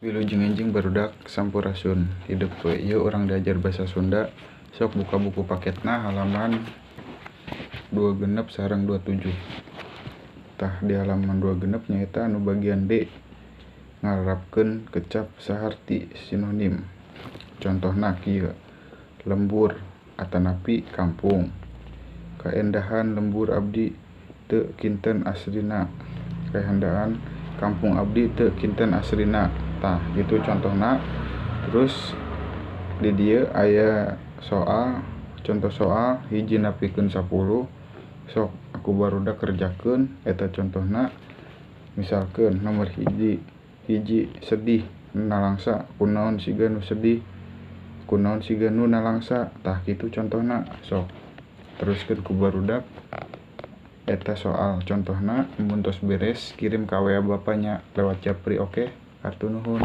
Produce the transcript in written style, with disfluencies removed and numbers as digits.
Wilujeng enjing barudak, sampurasun. Hidup we ieu urang diajar basa Sunda. Sok buka buku paketna halaman 26 sareng 27. Tah, di halaman 26 nyaeta anu bagian D, ngarapkeun kecap saharti sinonim. Contohna kieu: lembur atanapi kampung. Kaendahan lembur abdi teu kinten asrina. Kaendahan kampung abdi teu kinten asrina. Tah, gitu contohna. Terus di dieu aya soal, contoh soal 1 nepikeun 10. Sok aku barudak kerjakeun eta contohna. Misalkeun nomor 1, 1 sedih nalangsa, kunaon siga nu sedih, kunaon siga nu nalangsa. Tah, kitu contohna. Sok teruskeun ku barudak eta soal contohna. Mun tos beres, kirim ka WA Bapaknya lewat japri, oke? Hatur nuhun.